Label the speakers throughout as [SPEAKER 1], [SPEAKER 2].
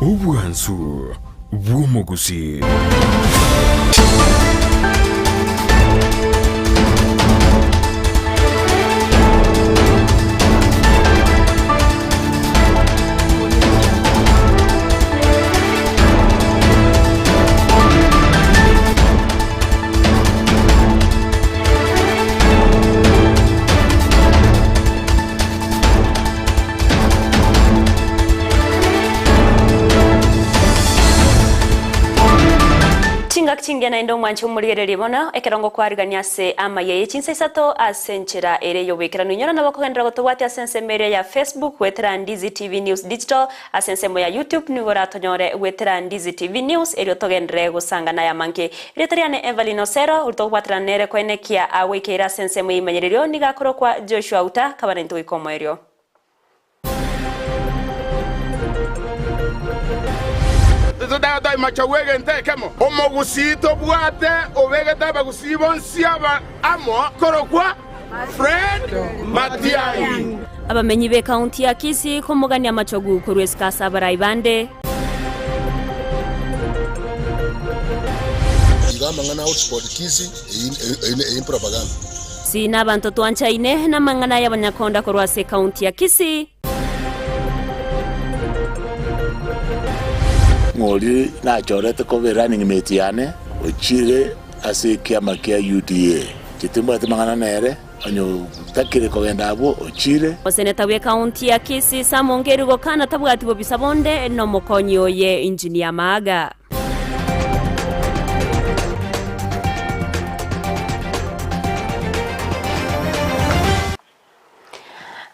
[SPEAKER 1] Obwansu bw'omogusii.
[SPEAKER 2] Chingaki chingiya naende omwanche omorigererie bono, ekero ngokwarigania ase amaiga ye chinsa isato ase enchera ere y'oboikeranu. Inyora nabo okogenderera gotobwatia ase ensemo eria ya Facebook goetera Ndizi TV News Digital, ase ensemo ya YouTube nigo oratonyore goetera Ndizi TV News erio togenderere gosangana aya amange. Erieta riane Evelyn Osero, oria tokobwaterana nere koenekia agoikeire ase ensemo y'eimanyererio nigo akorokwa Joshua Uta, kaba naintwe goika omoerio.
[SPEAKER 3] Totagotebia machogu egento ekemo, Omogusii tobwate obegete abagusii bonsi aba amo korokwa Fred Matiang'i.
[SPEAKER 2] Abamenyi b'Ekaunti ya Kisii komogania amachogu korwa esiko ase abarai bande.
[SPEAKER 4] Igo amang'ana a hotspot Kisii eyio propaganda.
[SPEAKER 2] Kisii nabanto twanchaine namang'ana y'abanyakonda korwa ase ekaunti ya Kisii.
[SPEAKER 5] Ng'ori nachorete koba erunning mate yane ochire ase ekiama kia UDA. Inche timbwati mang'ana nere, onye otakire kogenda abwo ochire.
[SPEAKER 2] Oseneta bw'ekaunti ya Kisii Sam Ongeri gokana tabwati bobisa bonde nomokonyi oye Engineer Maaga.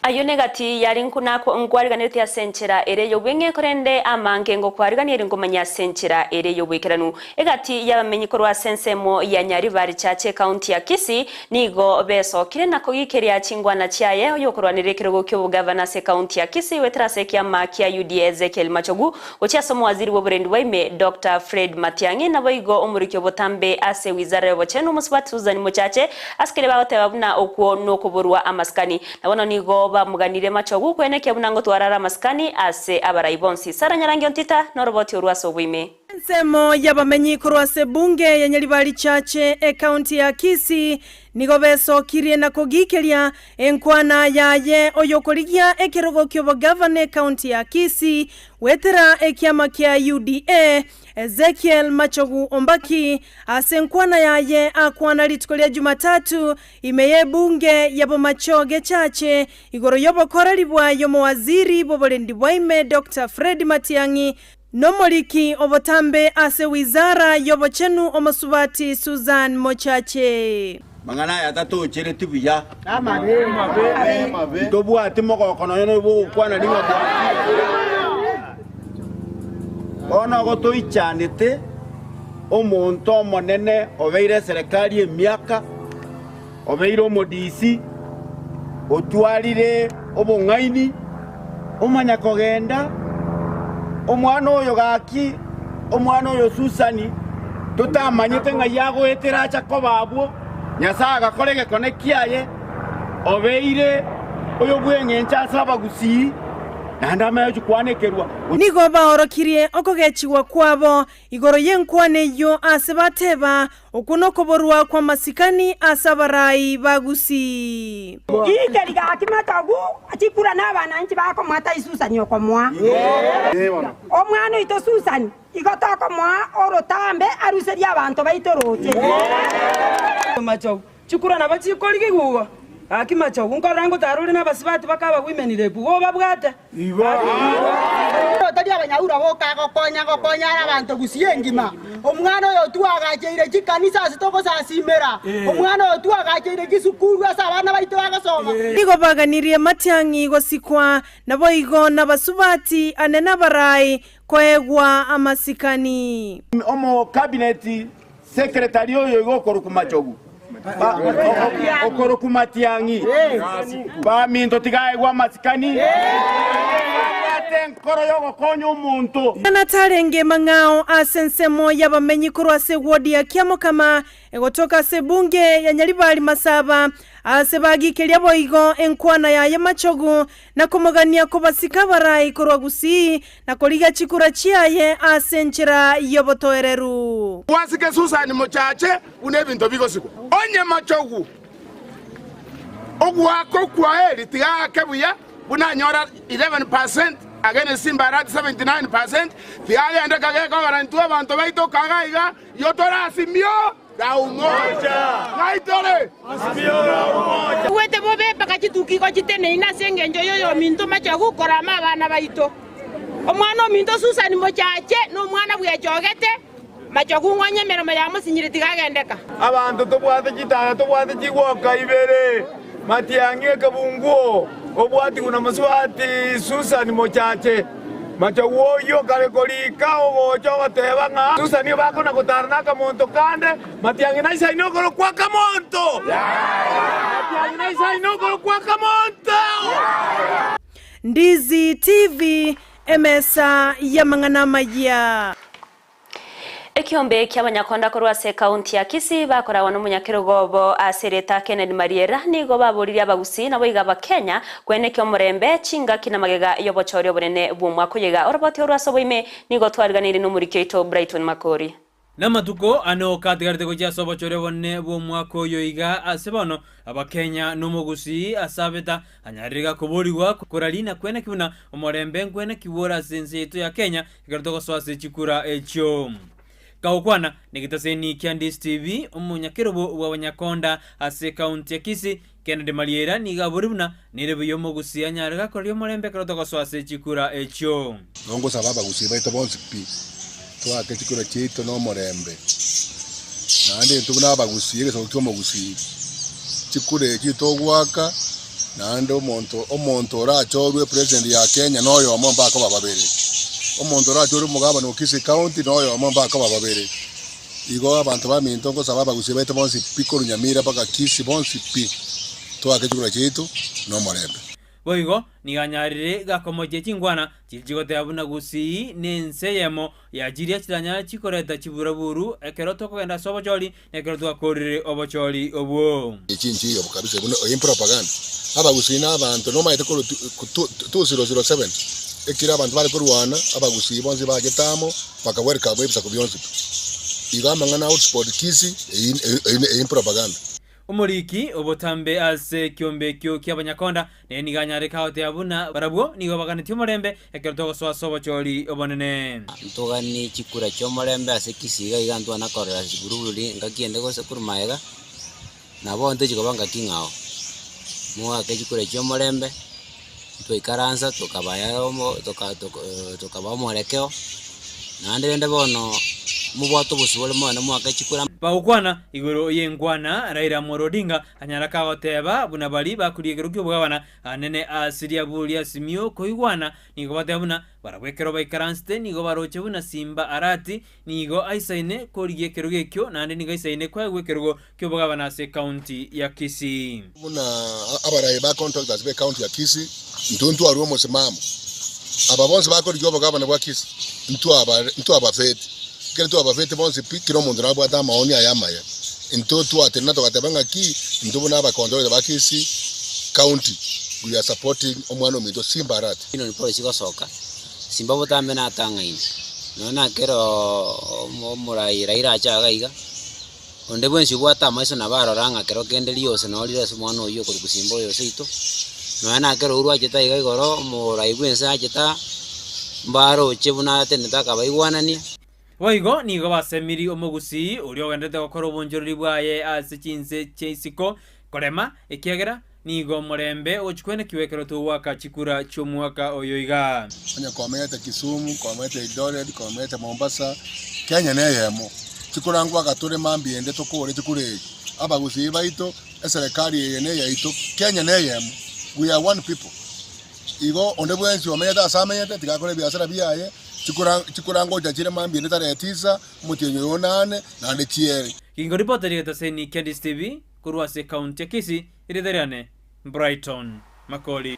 [SPEAKER 2] Ayio negati yare nkwariganetie ase enchera ere y'obweng'e, korende amange ngokwariganirie nkomanya ase enchera ere y'oboikeranu. Egati y'abamenyi korwa ase ensemo ya Nyaribari Church ekaunti ya Kisii nigo besokire na kogikeria chingwana chiaye oyokorwanerera ekerogo ki'obogavana ase ekaunti ya Kisii goetera ase ekiama kia UDA Ezekiel Machogu gochia ase omowaziri bw'oborendi bwa ime Doctor Fred Matiang'i naboigo omoriki obotambe ase wizara y'obochenu omosubati Susan Mochache ase keria bagoteba buna okwo nokoborwa amasikani. Na bono nigo bamoganire Machogu kwenekia buna ngotwara are amasikani ase abarai bonsi. Sarah Nyarangi Ontita noroboti orwo ase oboime.
[SPEAKER 6] Ensemo y'abamenyi korwa ase ebunge ya Nyaribari Chache, ekaunti ya Kisii, nigo besokirie na kogikeria enkwana yaye oyokorigia ekerogo ki'obogavana ekaunti ya Kisii goetera ekiama kia UDA, Ezekiel Machogu Ombaki, ase enkwana yaye akwana rituko ria Jumatatu ime y'ebunge ya Bomachoge Chache igoro y'obokoreri bwaye omowaziri bw'oborendi bwaime Doctor Fred Matiang'i Nomoriki obotambe ase wizara y'obochenu omosubati Susan Mochache.
[SPEAKER 7] Mang'ana aya tatochereti buya, ntobwati mogoko nonya noyo bw'ogokwana ring'ana bwakire. Bono igo toichanete omonto omonene obeire eserekari emiaka, obeire omodisi, otwarire obong'aini, omanya kogenda, omwana oyo gaki, omwana oyo Susani, totamanyete ng'ai agoetera acha koba abwo, Nyasae agakora egekone kiaye, obeire oyo bw'eng'encho ase abagusii, naende amanye gochia kwanekerwa.
[SPEAKER 6] Nigo baorokirie okogechigwa kwabo igoro y'enkwana eyio ase bateba, Okwo nokoborwa kw'amasikani ase abarai ba Gusii.
[SPEAKER 8] Gikeri gaki matogu chikura na abananchi bakomoa tai Susani okomoa. Omwana oito Susani igo tokomoa orotambe aruserie abanto baito roche.
[SPEAKER 9] Machogu, chikura nabo chikorigigwa igo. Gaki machogu, nkorora ngotara ore nabasubati bakaba women rep, igo obabwate.
[SPEAKER 10] Tari abanyaura boka agokonya, agokonya are abanto gusii engima. Omwana oyo twagacheire chikanisa ase togosasimera, omwana oyo twagacheire chisukuru ase abana baito bagosoma.
[SPEAKER 6] Nigo baganirie matiang'i gosikwa, naboigo nabasubati ane nabarai koegwa amasikani.
[SPEAKER 7] Omokabinet secretary oyo igo okorokwa Machogu, okorokwa Matiang'i, baminto tiga aegwe amasikani, abwate enkoro y'ogokonya omonto.
[SPEAKER 6] Buna tarenge mang'ao ase ensemo y'abamenyi korwa ase ewodi ya Kiamokama egotoka ase ebunge ya Nyaribari Masaba. Ase bagikeria boigo enkwana yaye machogu, na komogania kobasika abarai korwa Gusii, na korigia chikura chiaye ase enchera y'obotoereru.
[SPEAKER 3] Gwasike Susani mochache buna ebinto bigosikwa. Onye machogu ogoaka okwaeri tiga aake buya buna anyora 11% against Simba Arati 79%, tiga agende kageka ogora intwe abanto baito kaga iga iyo torasimio la umoja. Ng'ai tore?
[SPEAKER 11] Igwete bobe mpaka chituki igo chiteneine ase engencho y'oyominto machogu korama abana baito. Omwana ominto Susani mochache, na omwana bwechogete, machogu ng'onye emeremo yamosinyire tigagendeka.
[SPEAKER 12] Abanto tobwate chitanda tobwate chigwoka ibere, matiang'i ekebunguo, obwatigwe na mosubati Susani mochache. Machogu oyio kare korika ogocha ogoteba ng'a Susani obakona gotara nakamonto kande, matiang'i naisaine okorokwa akamonto. Matiang'i naisaine okorokwa akamonto.
[SPEAKER 6] Ndizi TV, emesa y'amang'ana amayia.
[SPEAKER 2] Ekiombe ki'abanyakonda korwa ase ekaunti ya Kisii bakoragwa nomonyakerogo obo ase erieta Kennedy Mariera nigo baboririe abagusii naboigo abakenya kwenekia omorembe, chingaki na magega y'obochori obonene bw'omwaka oyo iga. Oroboti orwo ase oboime nigo twariganeirie nomoriki oito Brighton Makori.
[SPEAKER 13] Namatuko ane okatigarete gochia ase obochori obonene bw'omwaka oyo iga ase bono Abakenya nomogusii ase abeta anyarire gakoborigwa korari na kweneki buna omorembe nkweneki bwore ase ense yaito ya Kenya Ekero togosoa ase chikura echio. Kagokwana negetaseni kia Ndisi TV, omonyakerobo bw'abanyakonda ase ekaunti ya Kisii, Kennedy Mariera nigo abori buna nere buya omogusii anyare gakoreria omorembe ekero togosoa ase chikura echio.
[SPEAKER 4] Nongosaba abagusii baito bonsi pi, toake chikura chiaito nomorembe, naende intwe buna abagusii, egesaku kia omogusii, chikura echi togoaka, Naende omonto omonto orachorwe president ya Kenya noyomo mbakoba babere. Omonto orachorwe omogabana o Kisii County noyomo mbakoba babere. Igo abanto baminto ngosaba abagusii baito bonsi pi korwa Nyamira mpaka Kisii bonsi pi toake chikura chiaito nomorembe.
[SPEAKER 13] Boigo nigo anyarire gakomochia chinkwana chiria chigoteba buna Gusii nense eyemo ya chiria chiranyare chikoreta chiburaburu ekero tokogenda ase obochori na ekero twakoorire obochori obwo.
[SPEAKER 4] Echi nchiyo kabisa buna oyo propaganda. Abagusii na abanto nomaete korwa 2007 ekero abanto bare korwana abagusii bonsi bachete amo baka welcome ebisaku bionsi pi. Igo amang'ana hotspot Kisii eyio propaganda.
[SPEAKER 13] Omoriki obotambe ase ekiombe ekio ki'abanyakonda nere nigo anyareke agoteba buna barabwo nigo baganetie omorembe ekero togosoa ase obochori obonene.
[SPEAKER 14] Ntoganie chikura chi'omorembe ase Kisii iga iga ntwana korora chiburuburi ngaki ende gose korwa magega, nabo ntochi koba ngaki ng'ao. Moake chikura chi'omorembe, twaikaransa tokabaya omo toka toka tokabaa omwerekeo, naende rende bono mobwate obosibore moende moake chikura.
[SPEAKER 13] Bagokwana igoro y'enkwana, Raila Amolo Odinga anyara kagoteba buna baria bakoria ekero ki'obogabana anene ase riabu ria Azimio koigwana nigo bateba buna barabwo ekero baikaransete nigo baroche buna Simba Arati nigo aisaine korigia ekerogo ekio naende nigo aisaine koegwa ekerogo ki'obogabana ase ekaunti ya Kisii.
[SPEAKER 4] Buna abarai ba contractors be county ya Kisii intwe ntwarue omosimamo. Aba bonsi bakorigia obogabana bwa Kisii ntwabafeti. Ekero twabafeti bonsi pi kera omonto nabwate amaoni aye amaya. Intwe twatenena togateba ng'aki intwe buna aba contractor ba Kisii county we are supporting omwana ominto Simba Arati.
[SPEAKER 14] Bino nipolisi gosoka, Simba botambe natang'aine. Nonya na kero omorai Raila ache iga iga. Onde bwensi obwate amaiso nabo arora ng'a kero kende riose noo rire ase omwana oyio okorokwa Simba oyo seito, nonya na kero Uhuru achete aiga igoro, omorai bw'ense achete aa, mbaroche buna atenenete akabaigwanania.
[SPEAKER 13] Boigo nigo basemiri omogusii oria ogenderete gokora obonchoreri bwaye ase chinse chia isiko korema, ekiagera nigo omorembe ogochikwenekigwa ekero togoaka chikura chi'omwaka oyo iga.
[SPEAKER 4] Onye komenyete Kisumu, komenyete Eldoret, komenyete Mombasa, Kenya neyemo. Chikorangwa gatore mambia ende tokore chikura echi. Abagusii baito, eserekari eye neyaito, Kenya neyemo. We are one people. Igo onde bwensi omenyete ase amenyete tiga akore ebiasara biaye, chikura chikorangocha chire mambia ende tarehe tisa, omotienyi oyo onane, naende chiere.
[SPEAKER 13] Ginkoripota rigetaseni kia DCTV korwa ase ekaunti ya Kisii, erieta riane Brighton Makori.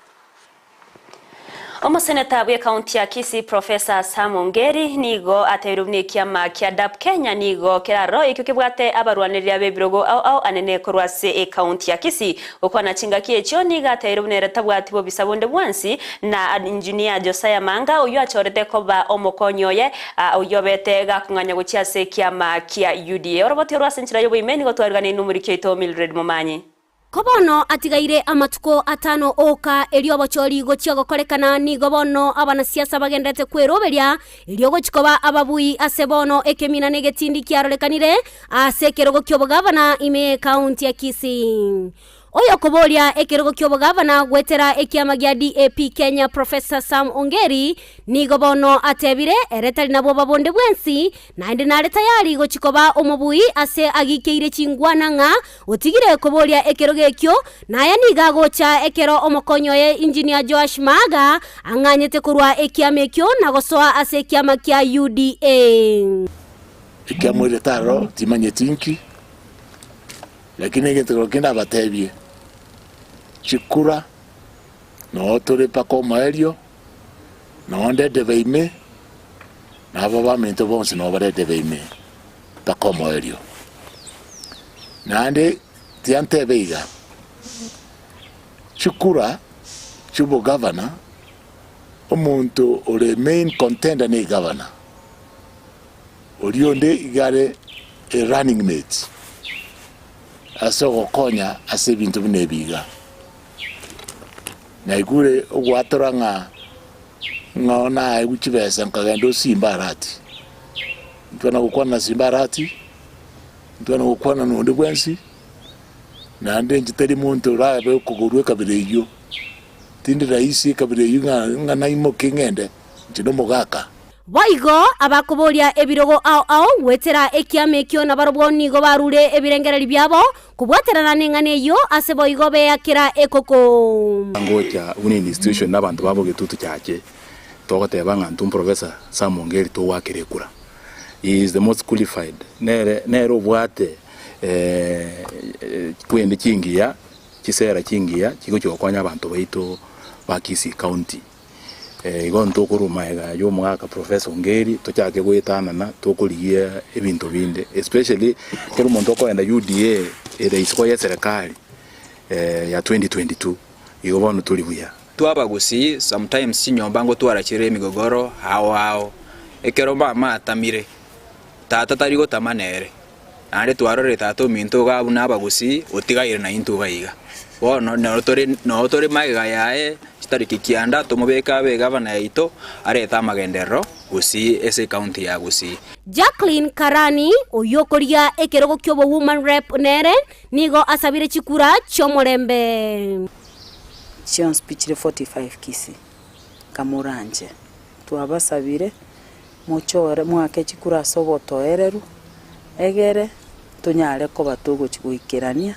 [SPEAKER 2] Omoseneta bw'ekaunti ya Kisii Professor Sam Ongeri nigo atebirie buna ekiama kia DAP Kenya nigo keraroro ekio kebwate abarwanereria b'ebirogo ao ao anene korwa ase ekaunti ya Kisii. Gokwana chingaki echio nigo atebirie buna ere tabwati bobisa bonde bwansi na Engineer Josiah Manga oyio achorete koba omokonyi oye oyio obete gakong'anya gochia ase ekiama kia UDA. Oroboti orwo ase enchera y'oboime nigo twariganeirie nomoriki oito Mildred Momanyi.
[SPEAKER 15] Ko bono atigaire amatuko atano oka erio obochori gochia gokorekana, nigo bono abanasiasa bagenderete kweroberia erio gochia koba ababui ase bono ekemina na egetindi kiarorekanire ase ekerogo ki'obogavana ime y'ekaunti ya Kisii. Oyokoboria ekerogo ki'obogavana goetera ekiama gia DAP Kenya Professor Sam Ongeri nigo bono atebire ere tari na bwoba bonde bwensi naende nare tayari gochia koba omobui ase agikeire chingwana ng'a Otigire koboria ekerogo ekio, na aya nigo agocha ekero omokonyi oye Engineer Joash Maaga ang'anyete korwa ekiama ekio na gosoa ase ekiama kia UDA.
[SPEAKER 5] Ekiamoirete aroro timanyeti inki, lakini egento keria kende abatebie, chikura noo tore mpaka omoerio, noo ndedebe ime, na aba baminto bonsi noo baredebe ime. mpaka omoerio. Naende tiantebe iga, chikura chi'obogavana, omonto ore main contender ne egavana, oria onde iga are a running mate ase ogokonya ase ebinto buna ebi iga. Naigure ogwatora ng'a ng'a naegwe chibesa nkagenda osimba arati. Ntwana gokwana na Simba Arati, ntwana gokwana na onde bwensi, naende inche tari monto orabe okogorwa ekabira eyio. Tindi rahisi ekabira eyio ng'a ng'a naimoke ng'ende, inche nomogaka.
[SPEAKER 15] Boigo abakoboria ebirogo ao ao goetera ekiama ekio nabarobwo nigo barure ebirengererio biabo kobwaterana neng'ana eyio ase boigo beakera ekoko.
[SPEAKER 16] Ngocha buna institution na abanto babo getutu chache Togoteba ng'a intwe Professor Sam Ongeri togoakera ekura. He is the most qualified, nere nere obwate chikwende chingiya, chisera chingiya chigochia gokonya abanto baito ba Kisii County. Igo ntokorwa magega ya omogaka Professor Ongeri tochake goetanana tokorigia ebinto binde especially ekero omonto okoenda UDA ere isiko ya eserekari ya 2022 igo bono tori buya.
[SPEAKER 17] Twabagusii sometimes chinyomba ngotwara chire emigogoro ao ao, ekero mama atamire, tata tari gotama nere, naende twarorire tata ominto iga buna abagusii otigaire naintwe iga iga. Bono nero tore noo tore magega yaye chitariki kianda tomobeke abe egavana yaito arete amagenderero gusii ase ecounty ya gusii.
[SPEAKER 15] Jacqueline Karani, oyio okoria ekerogo ki'obowoman rep nere nigo asabire chikura chi'omorembe.
[SPEAKER 18] Chionsi pi chire 45 Kisii, nkamoranche. Twabasabire mochore moake chikura ase obotoereru, egere tonyare koba togochi goikerania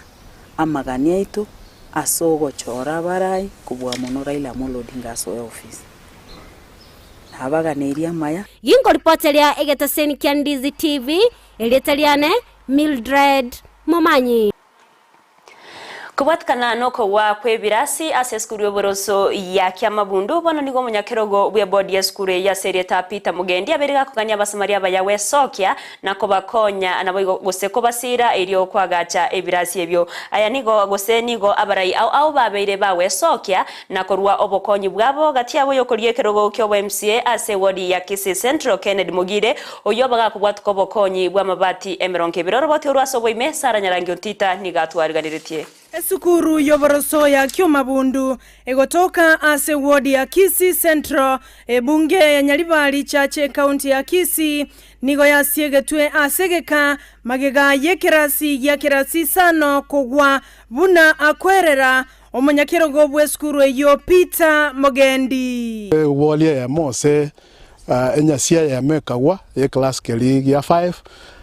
[SPEAKER 18] amagani aito ase ogochora abarai kobua mono Raila Amolo Odinga asoe ofisi. Nabaganeirie amaya.
[SPEAKER 15] Ginkoripoteria egetaseni kia Ndizi TV, erieta riane Mildred Momanyi.
[SPEAKER 2] Kobwatikana nokogwa kw'ebirasi ase esukuru y'oboroso ya Kiamabundu, bono nigo omonyakerogo bw'ebodi y'esukuru eyio ase erieta Peter Mugendi abeire gakogania abasamaria abaya gwesokia na kobakonya naboigo gose kobasiira erio koagacha ebirasi ebio. Aya nigo gose nigo abarai ao ao babeire bagwesokia na korua obokonyi bwabo gati yabo y'okoria ekerogo ki'obo MCA ase ewodi ya Kisii Central Kennedy Mogire Oyio bagakobwatuka obokonyi bw'amabati emerongo ebere oroboti orwo ase oboime, Sara Nyarangi Ontita nigo atwariganiretie.
[SPEAKER 6] Esukuru y'oboroso ya Kiomabundu egotoka ase ward ya Kisii Central, ebunge ya Nyaribari Chache ekaunti ya Kisii nigo yasiegetwe ase egeka magega y'ekerasi gia kerasi isano kogwa buna akwerera omonyakerogo bw'esukuru eyio Peter Mogendi.
[SPEAKER 19] Ward eyemo ase Enyasi eyemo ekagwa y'eclass keria gia five,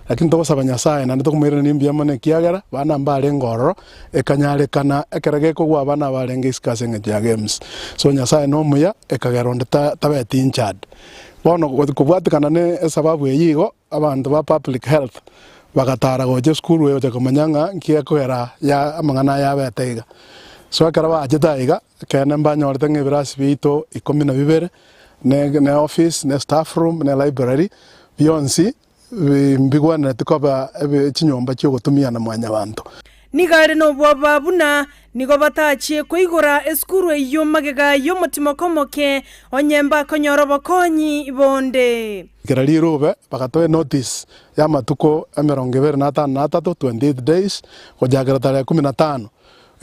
[SPEAKER 19] lakini togosaba Nyasaye naende tokomoiraneria mbuya mono ekiagera abana mbarenge ororo, ekanyarekana ekero gekogwa abana abarenge isiko ase eng'encho ya games. So Nyasaye na omuya, ekagera onde ta tabeti injured. Bono kobwatekana na esababu eyio igo, abanto ba public health bagatara gocha esukuru eye gocha komanya ng'a nki gekogera ya amang'ana aya abete iga. So ekero bachete aiga, ekeene mbanyorete ng'a ebirasi biaito ikomi na bibere, ne ne office, ne staff room, ne library, bionsi mbigwenereti koba ebe chinyomba chiogotumia na mwanyabanto.
[SPEAKER 6] Nigo are nobwoba buna nigo batachie koigora esukuru eyio magega y'omotimoko omoke, onye mbakonyora obokonyi bonde.
[SPEAKER 19] Ekero rirube bagatoa enotice y'amatuko 23, 28 days, gochakera tarehe 15,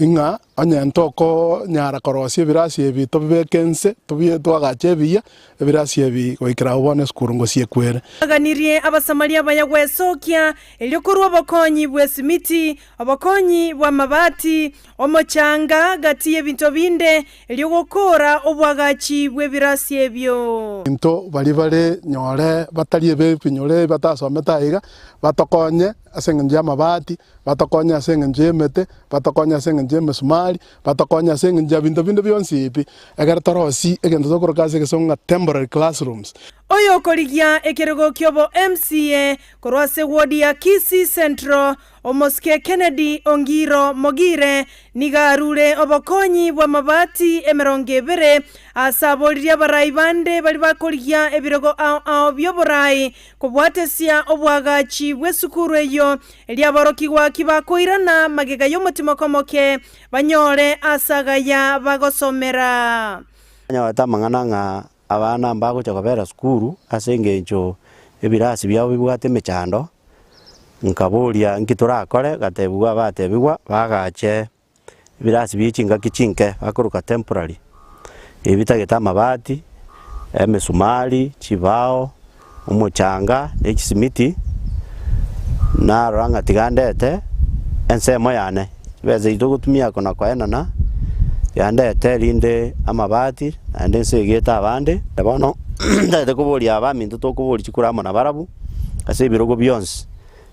[SPEAKER 19] ng'a onye ntokonyara korosia ebirasi ebi tobibeke inse, tobie twagache ebiya, ebirasi ebi goikera abwo bono esukuru ngosiekwere.
[SPEAKER 6] Aganirie Abasamaria abaya gwesokia, erio korwa obokonyi bw'esimiti, obokonyi bw'amabati, omochanga, gati y'ebinto binde, erio gokoora oboagachi bw'ebirasi ebio.
[SPEAKER 19] Into baria bare nyore batari ebebinyoro ebi batasomete aiga, batokonye ase engencho y'amabati, batokonye ase engencho y'emete, batokonye ase engencho y'emesumari, batokonye ase engencho ya binto binde bionsi pi, ekero torosie egento tokoroka ase egesongo ng'a temporary classrooms.
[SPEAKER 6] Oyokorigia ekerogo ki'obo MCA korwa ase ward ya Kisii Central, Omosike Kennedy Ongiro Mogire nigo arure obokonyi bw'amabati 20 ase aboririe abarai bande baria bakorigia ebirogo ao ao bi'oborai kobwatesia oboagachi bw'esukuru eyio erio aborokigwa kibakoirana magega y'omotimoko omoke banyore ase agaya bagosomera.
[SPEAKER 20] Banyorete amang'ana ng'a abana mbagocha kobera sukuru ase engencho ebirasi biabo bibwate emechando, nkaboria nki torakore, gatebigwa batebigwa bagache ebirasi bie chingaki chinke bakoroka temporary, ebi bitagete amabati, emesumari, chibao, omochanga, na echisimiti, narora ng'a tiga ndete ensemo yane, chibesa echi togotumia kona koenana, tiga ndete erinde amabati, naende nsegete abande. Bono ntagete koboria abaminto tokoboria chikura amo nabarabwo, ase ebirogo bionsi.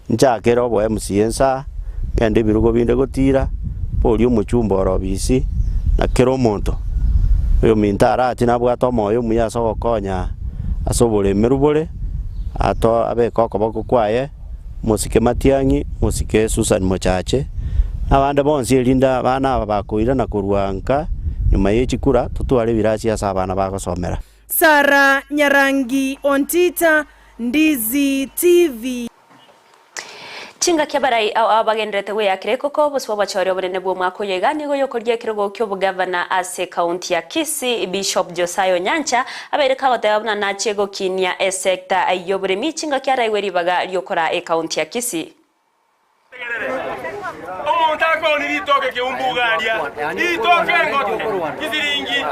[SPEAKER 20] Nchakere oboe MCA nsa, ngende ebirogo binde gotira, borie omochumba ore obisi, na kera omonto oyominto arache nabwate omoyo omuya ase ogokonya ase oboremeru bore, ato abeke okoboko kwaye, mosike Matiang'i, mosike Susan Mochache, na abande bonsi erinde abana aba bakoirana korwa nka nyuma ye chikura, totware ebirasi ase abana bagosomera.
[SPEAKER 6] Sarah Nyarangi Ontita, Ndizi TV.
[SPEAKER 2] Chingaki abarai ao ao bagendererete gweyakera ekoko, obosio bw'obochori obonene bw'omwaka oyo iga nigo yokoria ekerogo ki'obogavana ase ekaunti ya Kisii, Bishop Josiah Onyancha abeire kagoteba buna nachie gokinia esecta y'oboremi chingaki araigwe ribaga riokoraa ekaunti ya Kisii.
[SPEAKER 21] Omonto akooni ritoke keumbuga aria, ritoke engote chisiringi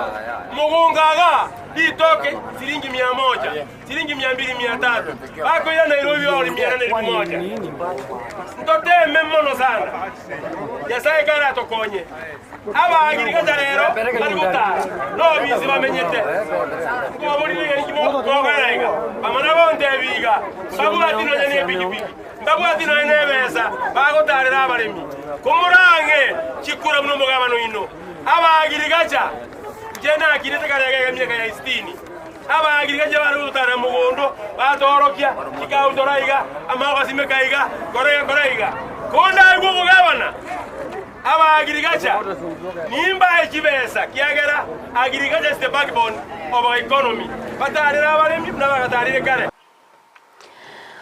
[SPEAKER 21] mogongo igaa, ritoke siringi mia moja, siringi mia mbili mia tatu, bakoira Nairobi baoni mia nane elfu moja. Ntoteme mono sana, Nyasaye karatokonye. Abagirigacha rero bari gotara nobisi bamenyete, nkobaboria rigena ki mokorera iga? Bamana gontebia iga, mbabwati nonya nepikipiki. Mbabwati nonya nebesa bagotaarera abaremi, komorang'e chikura buna omogabane oino. Abagirigacha, inche nakinete kare egega emiaka ya isitini, abagirigacha bare gototaarera mogondo, batoorokia, chikauntora iga, amagoko asimeka iga, kora iga, kora iga. Kondaigwe omogabana, abagirigacha, nimbae chibesa, kiagera agriculture is the backbone of our economy. Bataarere abaremi buna bagataarire kare.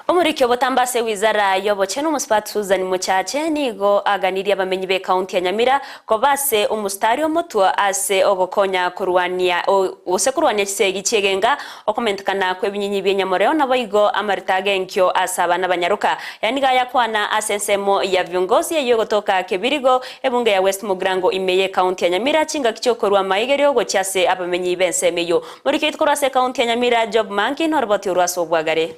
[SPEAKER 2] Omoriki obotambe ase ewizara y'obochenu Omosubati Susan Mochache nigo aganirie abamenyi b'ecounty ya Nyamira koba ase omostari omotwe ase ogokonya korwania gose korwania chisegi chi'egenga, okomentekana kw'ebinyinyi bi'enyamoreo naboigo amarita ag'enkio ase abana banyaroka. Aya nigo ayakwana ase ensemo ya viongozi eyio egotoka Kebirigo, ebunge ya West Mugirango ime y'ecounty ya Nyamira chingaki chi'okorua amaigerio gochia ase abamenyi b'ensemo eyio. Morike oito korwa ase ekaunti ya Nyamira, Job Mangi, noroboti orwo ase obwagare.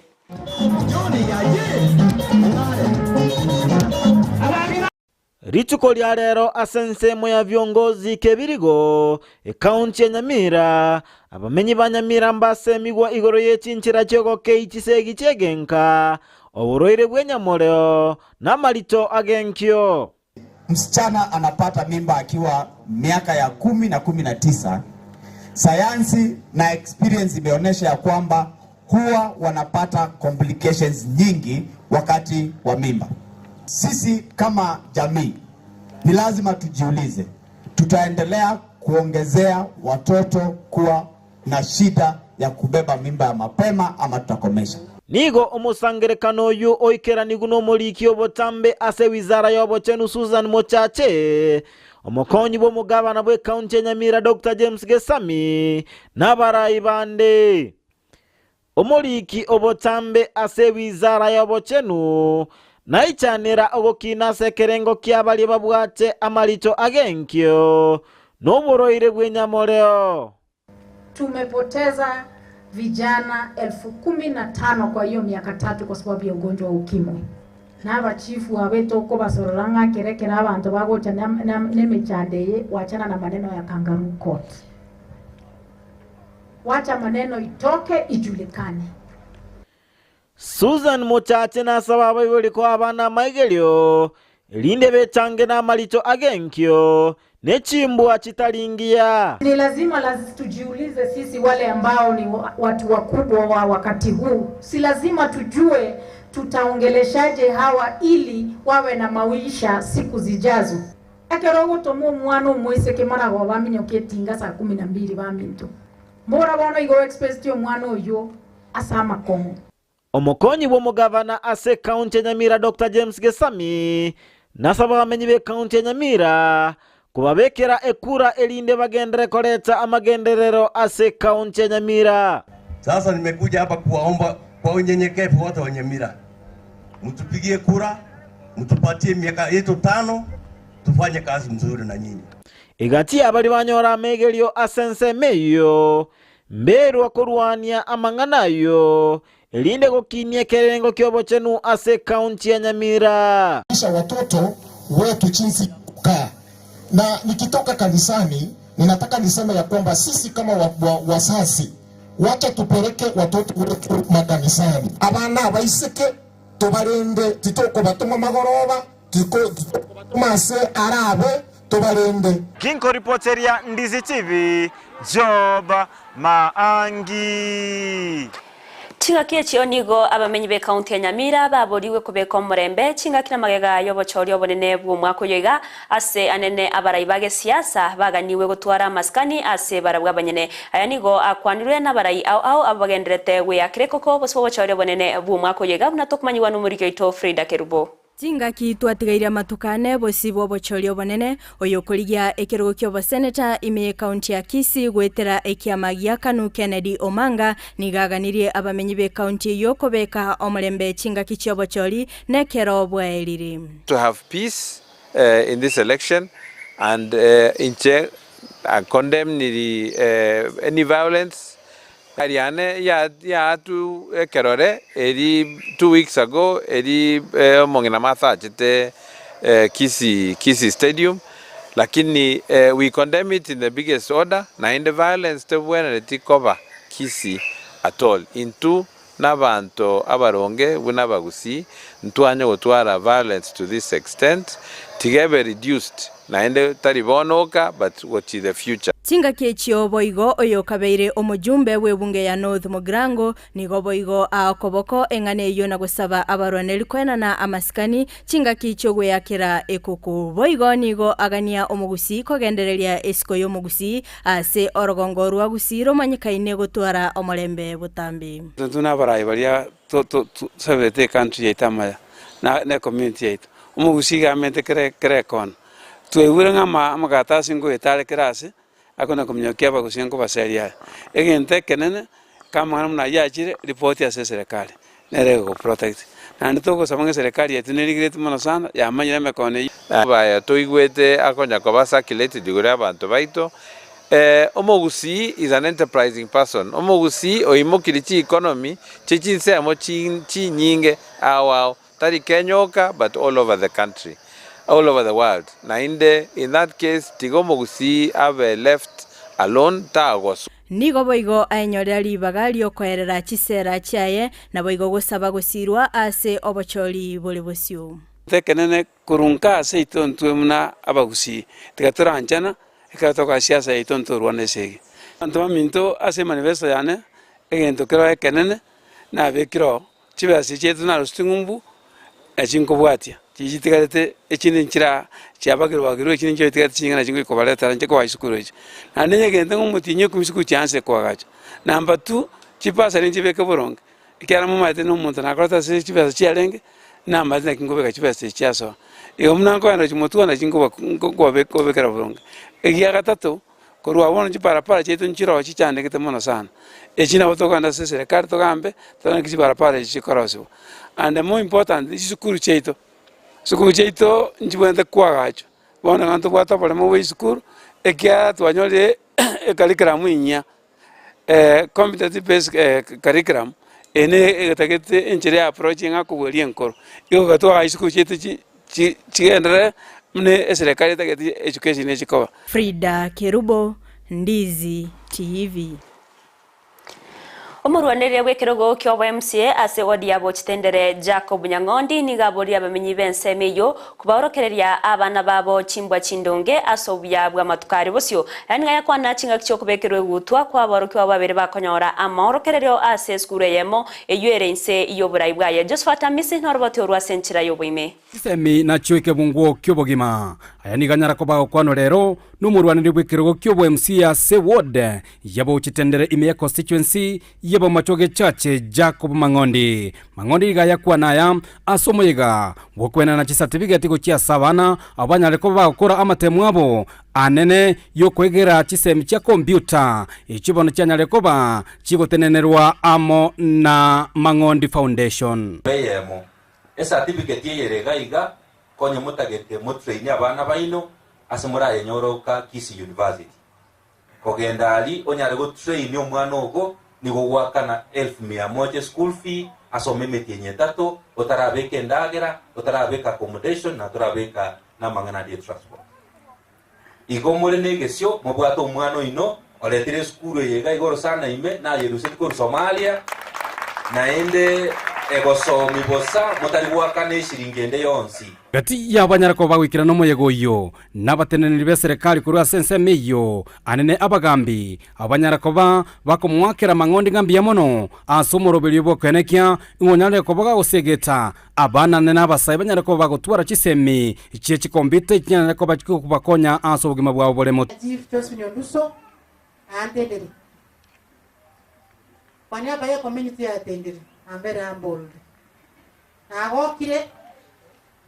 [SPEAKER 22] Rituko ria rero ase ensemo ya viongozi kebirigo, ekaunti ya Nyamira, abamenyi ba Nyamira mbasemigwa igoro ye chinchera chi'ogokei chisegi chi'egenka, oborwaire bw'enyamoreo, na amarito ag'enkio.
[SPEAKER 23] Msichana anapata mimba akiwa miaka ya 10 na 19. Sayansi na experience imeonyesha ya kwamba huwa wanapata complications nyingi wakati wa mimba. Sisi kama jamii ni lazima tujiulize, Tutaendelea kuongezea watoto kuwa na shida ya kubeba mimba ya mapema ama tutakomesha?
[SPEAKER 22] Nigo omosangerekano oyio oikeranigwe nomoriki obotambe ase ewizara y'obochenu Susan Mochache, omokonyi bw'omogabana bw'ecounty ya Nyamira Doctor James Gesami, na abarai bande. Omoriki obotambe ase ewizara y'obochenu naichanera ogokina ase ekerengo kia baria babwate amarito agenkio noborwaire bw'enyamoreo.
[SPEAKER 1] Tumepoteza vijana 15,000 kwa hiyo miaka tatu kwa sababu ya ugonjwa wa ukimwi. Na abachifu abeto okobasorora ng'a kere kere abanto bagocha nemechando eye, wachana na maneno ya kangaroo court. Wacha maneno itoke ijulikane.
[SPEAKER 22] Susan Mochache nasaba abaibori koa abana amaigerio, erinde bechange namarito agenkio, ne chimbwa chitari ngiya.
[SPEAKER 1] Ni lazima tujiulize sisi wale ambao ni watu wakubwa wa wakati huu, si lazima tujue tutaongeleshaje hawa ili wawe na maisha siku zijazo. Ekero ogotomwa omwana omoiseke marago baminyoka etinga saa kumi na mbili baminto. Mbora bono igo express omwana oyo ase amakongo.
[SPEAKER 22] Omokonyi bw'omogavana ase ekaunti ya Nyamira Doctor James Gesami nasaba abamenyi b'ekaunti ya Nyamira kobabekera ekura erinde bagenderere koreta amagenderero ase ekaunti ya Nyamira.
[SPEAKER 8] Sasa nimekuja hapa kuwaomba kwa unyenyekevu wote wa Nyamira, mtupigie kura, mtupatie miaka yetu tano, tufanye kazi mzuri na nyinyi.
[SPEAKER 22] Egati y'abaria banyora amegerio ase ensemo eyio, mberwa korwania amang'ana ayio, erinde gokinia ekerengo ki'obochenu ase ekaunti ya Nyamira.
[SPEAKER 9] Kisha watoto wetu jinsi kukaa. Na nikitoka kanisani ninataka niseme ya kwamba sisi kama wazazi wacha tupeleke watoto wetu makanisani. Abana abaiseke tubarende, titokobatuma magoroba, titokobatuma ase arabe, tubarende.
[SPEAKER 22] Ginkoripoteria Ndizi TV, Job Maangi.
[SPEAKER 2] Chingaki echio nigo abamenyi b'ekaunti ya Nyamira baborigwe kobeka omorembe chingaki na magega y'obochori obonene bw'omwaka oyo iga ase anene abarai ba gesiasa baganiwe gotwara amasikani ase barabwo abanyene. Aya nigo akwanirwe n'abarai ao ao abagenderete gweyakera ekoko bosibwa obochori obonene bw'omwaka oyo iga buna tokomanyiwa n'omoriki oito Frida Kerubo.
[SPEAKER 6] Chingaki twatigaire amatuko ane bosibwa obochori obonene, oyokorigia ekerogo ki'oboseneta ime y'ekaunti ya Kisii goetera ekiama gia Kanu Kennedy Omanga nigo aganirie abamenyi b'ekaunti eyio kobeka omorembe chingaki chi'obochori nekero bwaerire.
[SPEAKER 24] To have peace in this election and inche I condemn niri any violence Ariane yaatu ekerore eri 2 weeks ago eri omong'ina Martha achete Kisii, Kisii Stadium, lakini we condemn it in the biggest order, naende violence tebwenereti koba Kisii at all. Intwe nabanto abaronge buna abagusii ntwanye gotwara violence to this extent, tiga ebe reduced naende tari bono oka but gochi the future.
[SPEAKER 6] Chingaki echio boigo oyokabeire omojumbe bw'ebunge ya North Mugirango nigo boigo aakoboko eng'ana eyio na gosaba abarwaneri koenana amasikani chingaki chi'ogweyakera ekuku. Boigo nigo agania omogusii kogendereria esiko y'omogusii ase orogongo rwa Gusii romanyekaine gotwara omorembe botambe.
[SPEAKER 25] Intwe nabarai baria tosabete ecountry yaito amaya na ecommunity yaito. Omogusii iga amente kera kera ekona. Twaigure ng'a ama amakaratasi ngoeta are kera ase, akona kominyokia abagusii nkobaseria aya. Egento ekenene, kamang'ana buna ayio achire, ripoti ase eserekari, nere egogoprotect. Naende togosaba ng'a eserekari yaito nerigeretie mono sana, yamanyire emekono eyio.
[SPEAKER 24] Abaya toigwete akonya koba circulated igoro y'abanto baito. Omogusii is an enterprising person. Omogusii oimokirie chi economy chie chinsemo chinyinge ao ao, tari Kenya oka but all over the country, all over the world. Naende in that case tiga omogusii abe left alone tagoswa.
[SPEAKER 6] Nigo boigo aenyorera ribaga ri'okoerera chisera chiaye, naboigo gosaba gosirwa ase obochori bore bosio.
[SPEAKER 25] Ekenene korwa nka ase intwe intwe buna abagusii, tiga toranchana ekero togoka siasa yaito ntorwane esegi. Abanto baminto ase emanifesto yane, egento kero ekenene nabekire oo, chibesa chiaito narusitie ng'umbu. Nachi nkobwatia, chiria chitigarete echinde nchira chiabagerwa bagerwa echinde nchio chitigarete chinyinga nachi ngoika kobaretera inche koba chisukuru echi. Naende onye egento ng'a omotienyi okomi chisukuru chianse koagachwa. Number two, chibasari nchibeke boronge, ekiagera momanyete na omonto nakorete ase chibesa chiarenge, namanyete naki nkobeka chibesa echi chiasoa. Igo buna nkoenda gochia motwe nachi nkoba nkobekera boronge. Egia gatato, Korwa bono chiparapara chiaito nchiroo chichandegete mono sana. Echi nabo tokogenda ase eserekari togambe, torore naki chiparapara echi chikorosiwa. And more important, chisukuru chiaito, chisukuru chiaito nchibwenerete koagachwa. Bono iga ntobwate oboremo bwa esukuru, ekiagera twanyorire ecurriculum enyia, competency based curriculum, eye ne etagete enchera ya approach ng'a kobweria enkoro. Igo iga twagacha chisukuru chiaito chi. Chigenderere buna eserekari etagete education echi koba.
[SPEAKER 3] Frida Kerubo, Ndizi TV.
[SPEAKER 2] Omorwanereria bw'ekerogo ki'obo MCA ase ward ya Bochitendere Jacob Nyang'ondi nigo aborie abamenyi b'ensemo eyio kobaorokereria abana babo chimbwa chindonge ase obuya bw'amatuko aria bosio. Aya nigo ayakwana chingaki chi'okobekerwa egutwa kw'aborokigwa babere bakonyora amaorokererio ase esukuru eyemo Eyio ere inse y'oborai bwaye. Josephat Amisi noroboti orwo ase enchera y'oboime.
[SPEAKER 7] Chisemi nachio ekebunguo ki'obogima. Aya nigo anyara koba agokwanwa rero nomorwaneri bw'ekerogo ki'obo MC ase ward y'abochitendere ime ya constituency y'Abomachoge Chache Jacob Mang'ondi. Mang'ondi nigo ayakwana aya ase omoyega bw'okoenana chisatibigeti gochia ase abana abwo banyare koba bagokora amatemo abo anene y'okwegera chisemi chia computer echio bono chianyare koba chigotenenerwa amo na Mang'ondi Foundation.
[SPEAKER 10] Eyemo, esatifiketi eye ere iga iga, konye motagete motraine abana baino ase morayenyore oka Kisii University. Kogenda aria onyare gotrain omwana ogo nigo ogoakana elfu mia moja eschool fee asome emetienyi etato otarabeka endagera, otarabeka accommodation na torabeka namang'ana aria etransport. Igo more negesio mobwate omwana oino oretire esukuru eye iga igoro sana ime nayerusetie korwa Somalia naende egosomi bosa motari goakana eshiringi ende yonsi.
[SPEAKER 7] Gati y'abanyare koba bagoikerana omoyega oyio, nabateneneri b'eserekari korwa ase ensemo eyio, anene abagambi, abanyare koba bakomoakera amang'ondi ng'a mbuya mono ase omoroberio bw'okoenekia ng'a onyarire koba gagosegeta Abanane na abasae banyare koba bagotwara chisemi chie chikompyuta echinyare koba chikobakonya ase obogima bwabo bore motwe.
[SPEAKER 11] Chief Josephine Onduso antendere. Kwa niaba ye community yatendire, I'm very humbled. Nagokire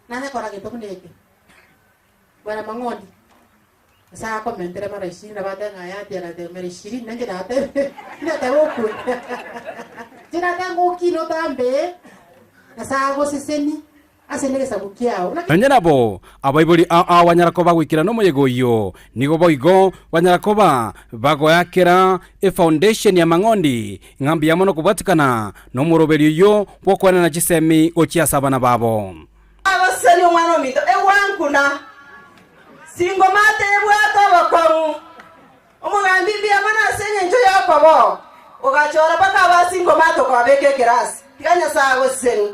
[SPEAKER 11] nanye kora gento buna eke. Bwana Mang'ondi, Nyasaye akomentere mara ishirini nabo atebe ng'a yati agateba mara ishirini nainche natebe natebe okwe inche natebe ng'a okine otambe Nyasaye agoseseni ase negesaku kiao.
[SPEAKER 7] Nonya nabo, abaibori ao ao banyara koba goikerana omoyega oyio, nigo boigo banyara koba bagoakera efoundation y'amang'ondi ng'a mbuya mono kobwatikana nomoroberio oyio bw'okoenana chisemi gochia ase abana babo.
[SPEAKER 12] Agosesenia omwana ominto egwankuna, singomate ebwate obokong'u. Omogambi mbuya mono ase engencho y'okoboo, ogachora mpaka aba singomate okobabeka ekerasi. Tiga Nyasae agosesenie.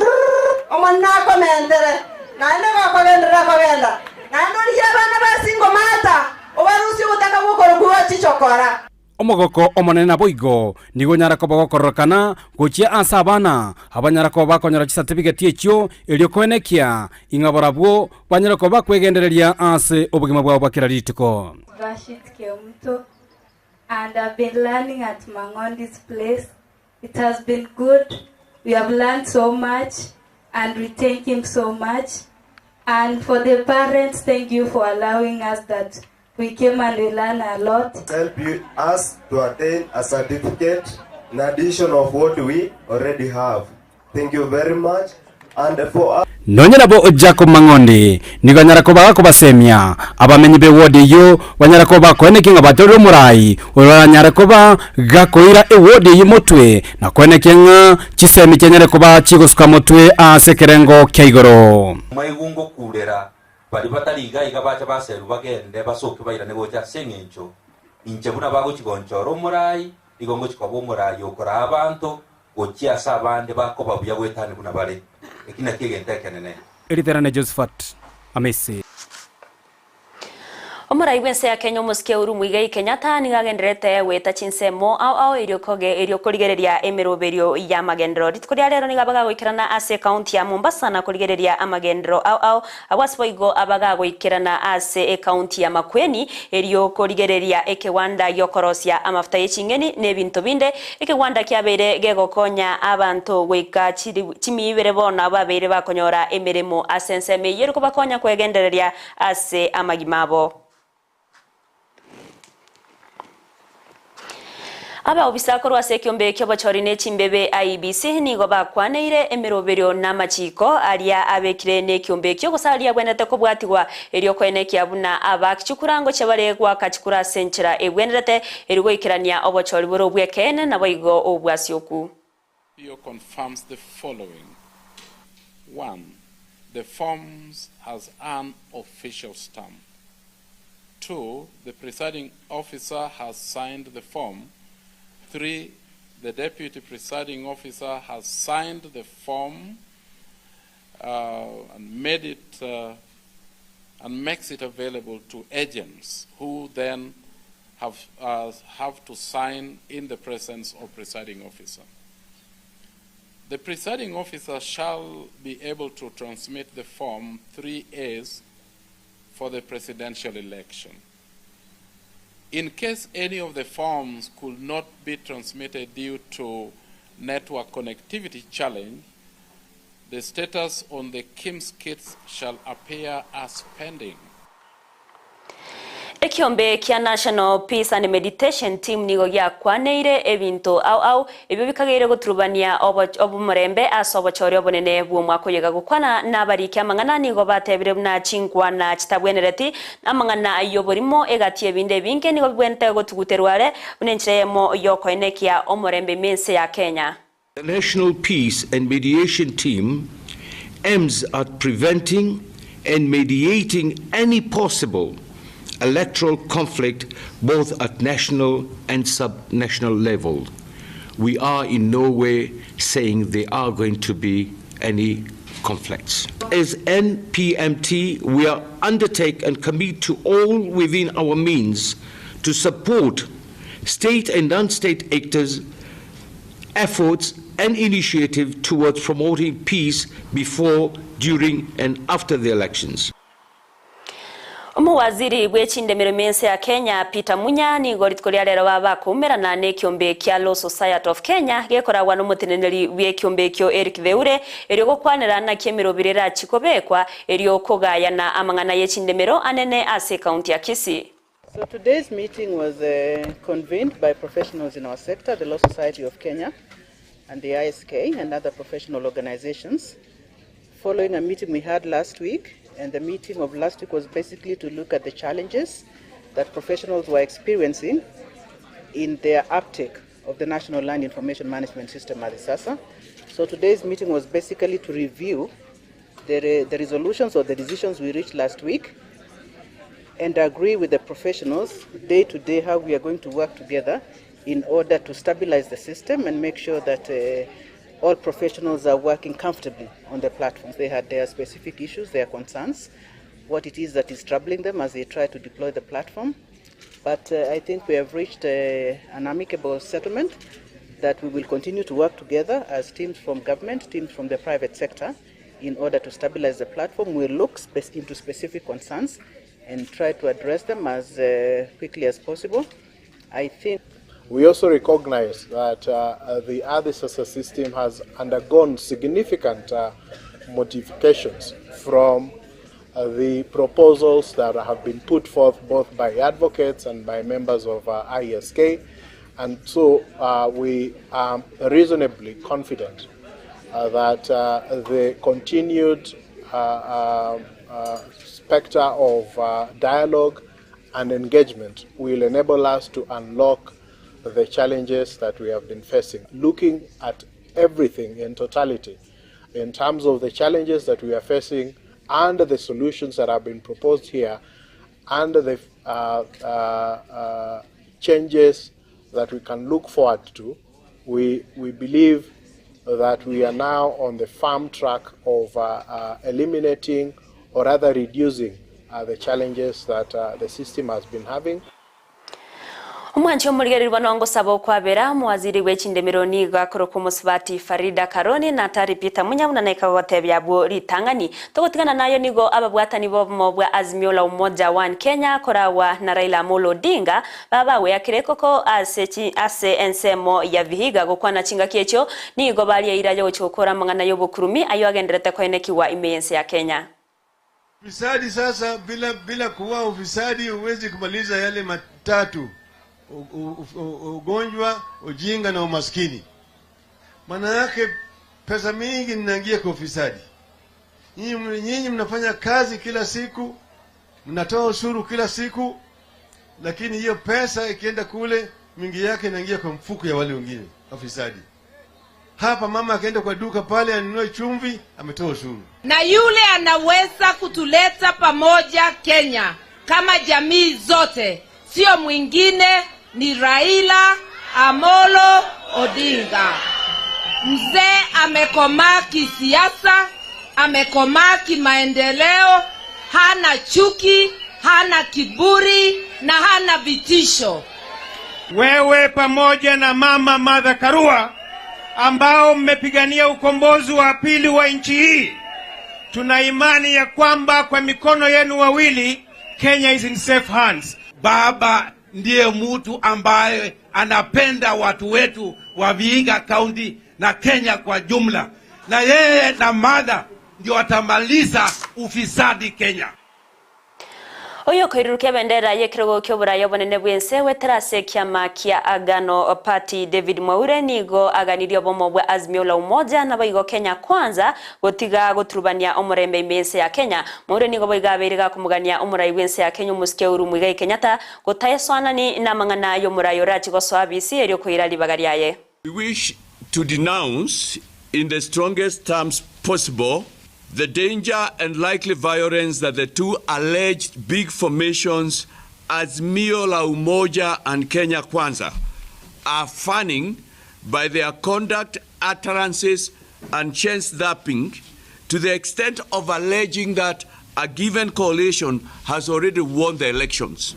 [SPEAKER 12] Omonene akomentere, naende gokogenderera kogenda, naende origie abana ba singomata, obarusie obotaka bw'okorokwa gwa chichokora.
[SPEAKER 7] Omogoko omonene naboigo nigo onyare koba gokororokana gochia ase abana, abanyare koba bakonyora chisatibigeti echio, erio koenekia ing'a barabwo banyare koba bakwegendereria ase obogima bwabo bwa kera rituko.
[SPEAKER 26] Vashit Kemuto and I've been learning at Mang'ondi's place. It has been good. We have learned so much and we thank him so much. And for the parents, thank you for allowing us that we came and we learn a lot.
[SPEAKER 27] Help you, us to attain a certificate in addition of what we already have. Thank you very much. And for us.
[SPEAKER 7] Nonya nabo Jacob Mang'ondi nigo anyara koba gakobasemia abamenyi b'eward eyio banyare koba bakoenekia ng'a batorire omorai oranyare koba gakoira eward eyio motwe na koenekia ng'a chisemi chianyare koba chigosuka motwe ase ekerengo kia igoro.
[SPEAKER 10] Maigu ngokurera Baria batari iga iga bache baserwe bagende basoke bairane gocha ase engencho inche buna bagochia gonchora omorai, nigo ngochia koba omorai okoraa abanto gochia ase abande bakoba buya goetania buna bare. Eki nakio egento ekenene.
[SPEAKER 7] Riterane Josephat Amisi.
[SPEAKER 2] Omorai bw'ense ya Kenya omosike Uhuru Muigai Kenyatta nigo agendererete goeta chinsemo ao ao erio koge erio korigereria emeroberio y'amagenderero. Rituko ria rero nigo abagagoikerana ase ekaunti ya Mombasa na korigereria amagenderero ao ao abwo ase boigo abagagoikerana ase ekaunti ya Makueni erio korigereria ekewanda giokorosia amafuta ye ching'eni na ebinto binde. Ekewanda kiabeire gegokonya abanto goika chimiibere bono abwo babeire bakonyora emeremo ase ensemo eyio eri kobakonya kwegendereria ase amagima abo. Abaobisa korwa ase ekiombe ki'obochori ne chimbebe, IEBC, nigo bakwaneire emeroberio na amachiko aria abekire nekiombe ekio gose aria abwenerete kobwatigwa erio koenekia buna abaaki chikura ngochia bare goaka chikura ase enchera ebwenerete erio goikerania obochori bore obw'ekeene naboigo obwasioku.
[SPEAKER 4] Confirms the following. 1. The forms has an official stamp. 2. The presiding officer has signed the form. 3. The deputy presiding officer has signed the form and made it and makes it available to agents who then have to sign in the presence of presiding officer. The presiding officer shall be able to transmit the form 3As for the presidential election. In case any of the forms could not be transmitted due to network connectivity challenge, the status on the KIMS kits shall appear as pending.
[SPEAKER 2] Ekiombe kia National Peace and Meditation Team nigo giakwaneire ebinto ao ao ebio bikageire goturubania obomorembe ase obochori obonene bw'omwaka oyo. Gokwana nabariki amang'ana nigo batebire buna chinkwana chitabwenereti amang'ana y'oborimo egati ebinde ebinge nigo bibwenerete gotuguterwa are buna enchera eyemo yokoenekia omorembe ime ense ya Kenya.
[SPEAKER 5] The National Peace and Mediation Team aims at preventing and mediating any possible electoral conflict both at national and sub-national level. We are in no way saying there are going to be any conflicts. As NPMT, we are undertake and commit to all within our means to support state and non-state actors' efforts and initiative towards promoting peace before, during, and after the elections.
[SPEAKER 2] Omowaziri bw'echindemero ime ense ya Kenya Peter Munya nigo rituko ria rero babakoumerana na ekiombe kia Law Society of Kenya gekoragwa n'omoteneneri bw'ekiombe ekio Eric Theure erio gokwanera naki emeroberi erachi kobekwa erio kogayana amang'ana y'echindemero anene ase ekaunti ya Kisii.
[SPEAKER 13] So today's meeting was convened by professionals in our sector, the Law Society of Kenya and the ISK and other professional organizations, following a meeting we had last week. And the meeting of last week was basically to look at the challenges that professionals were experiencing in their uptake of the National Land Information Management System, Ardhisasa. So today's meeting was basically to review the resolutions or the decisions we reached last week and agree with the professionals day to day how we are going to work together in order to stabilize the system and make sure that all professionals are working comfortably on the platforms. They had their specific issues, their concerns, what it is that is troubling them as they try to deploy the platform. But I think we have reached an amicable settlement that we will continue to work together as teams from government, teams from the private sector, in order to stabilize the platform. We'll look into specific concerns and try to address them as quickly as possible. I think
[SPEAKER 14] we also recognize that the Ardhisasa system has undergone significant modifications from the proposals that have been put forth both by advocates and by members of ISK. And so we are reasonably confident that the continued specter of dialogue and engagement will enable us to unlock the challenges that we have been facing. Looking at everything in totality, in terms of the challenges that we are facing and the solutions that have been proposed here, and the changes that we can look forward to, we believe that we are now on the firm track of eliminating or rather reducing the challenges that the system has been having.
[SPEAKER 2] Omwanchi omorigereria bono ngosaba okwabera, omowaziri bwe chindemero nigo akorokwa omosubati Farida Karoni na tari Peter Munya buna naika gogotebia abwo ritang'ani. Togotigana nayo nigo ababwatani b'obomo bwa Azimio la Umoja One Kenya koragwa na Raila Amolo Odinga babagweakire ekoko ase ase ensemo ya Vihiga gokwana chingaki echio nigo baria eira yogochia gokora amang'ana y'obokurumi ayio agenderete koenekigwa ime y'ense ya Kenya.
[SPEAKER 15] Ufisadi sasa, bila bila kuua ufisadi huwezi kumaliza yale matatu: ugonjwa, ujinga na umaskini. Maana yake pesa mingi inaingia kwa ufisadi. Nyinyi mnafanya kazi kila siku, mnatoa ushuru kila siku, lakini hiyo pesa ikienda kule, mingi yake inaingia kwa mfuko ya wale wengine wafisadi. Hapa mama akaenda kwa duka pale anunue chumvi, ametoa ushuru.
[SPEAKER 16] Na yule anaweza kutuleta pamoja Kenya kama jamii zote, sio mwingine ni Raila Amolo Odinga. Mzee amekomaa kisiasa, amekomaa kimaendeleo, hana chuki, hana kiburi na hana vitisho.
[SPEAKER 17] Wewe pamoja na mama Martha Karua ambao mmepigania ukombozi wa pili wa nchi hii, tuna imani ya kwamba kwa mikono yenu wawili Kenya is in safe hands.
[SPEAKER 18] Baba ndiye mtu ambaye anapenda watu wetu wa Vihiga County na Kenya kwa jumla, na yeye na Martha ndio watamaliza ufisadi Kenya.
[SPEAKER 2] Oyokoirurukia ebendera y'ekerogo ki'oboraya obonene bw'ense goetera ase ekiama kia Agano Party David Mwaure nigo aganirie obomo bwa Azimio la Umoja naboigo Kenya Kwanza gotiga goturubania omorembe ime y'ense ya Kenya. Mwaure nigo boigo abeire gakomogania omorai bw'ense ya Kenya omosike Uhuru Muigai Kenyatta gotaesoanani namang'ana y'omorai orachi gosoa abisi erio koira ribaga riaye.
[SPEAKER 5] We wish to denounce in the strongest terms possible the danger and likely violence that the two alleged big formations Azimio la Umoja and Kenya Kwanza are fanning by their conduct, utterances and chance-zapping to the extent of alleging that a given coalition has already won the elections.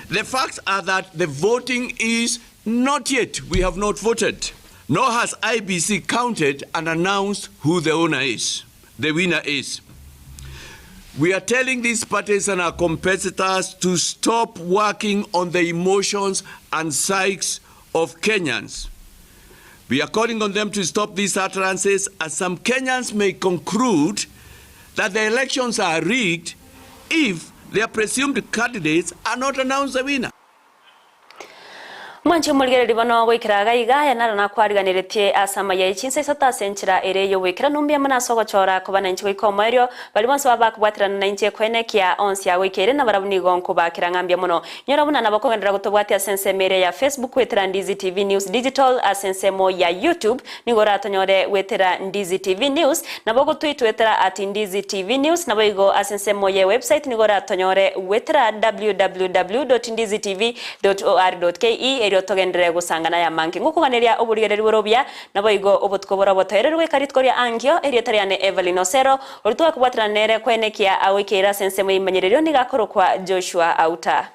[SPEAKER 5] The facts are that the voting is not yet. We have not voted. Nor has IEBC counted and announced who the owner is, the winner is. We are telling these parties and our competitors to stop working on the emotions and psyches of Kenyans. We are calling on them to stop these utterances, as some Kenyans may conclude that the elections are rigged if their presumed candidates are not announced the winner.
[SPEAKER 2] Mwanche omorigereria bono goikera iga iga, aya naro nakwariganeretie ase amaya ye chinsa isato ase enchera ere y'ogoikera mbuya mono ase ogochora koba nainche goika omoerio, baria bonsi baba bakobwaterana nainche koenekia onsi agoikeire nabarabwo nigo nkobakera ng'a mbuya mono. Nyora buna nabo kogenderera gotobwatia ase ensemo ere ya Facebook goetera Ndizi TV News Digital ase ensemo ya YouTube nigo oratonyore goetera Ndizi TV News nabo gotweitwetera at Ndizi TV News naboigo ase ensemo ye website nigo oratonyore goetera www dot ndizi tv dot or dot ke erio togenderere gosangana ayamange ngokoganeria oborigereria bore obuya naboigo obotuko bore obotoereru goika rituko ria ankio erieta riane Evelyn Osero oria twakobwaterana nere koenekia agoikeire ase ensemo y'eimanyererio nigo akorokwa Joshua Auta.